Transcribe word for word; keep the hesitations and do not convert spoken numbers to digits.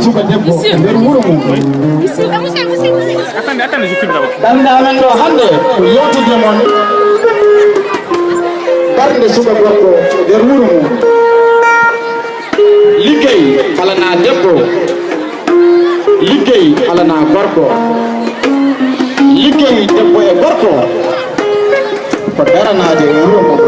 Suka debbo nder wuro mum. Attendez, attendez, je filme d'abord. Darnde amen ɗo hannde ko yewtude mon darnde suka gorko nder wuro mum. Liggey alana debbo, liggey alana gorko, liggey debbo e gorko ko daranaade wuro mum.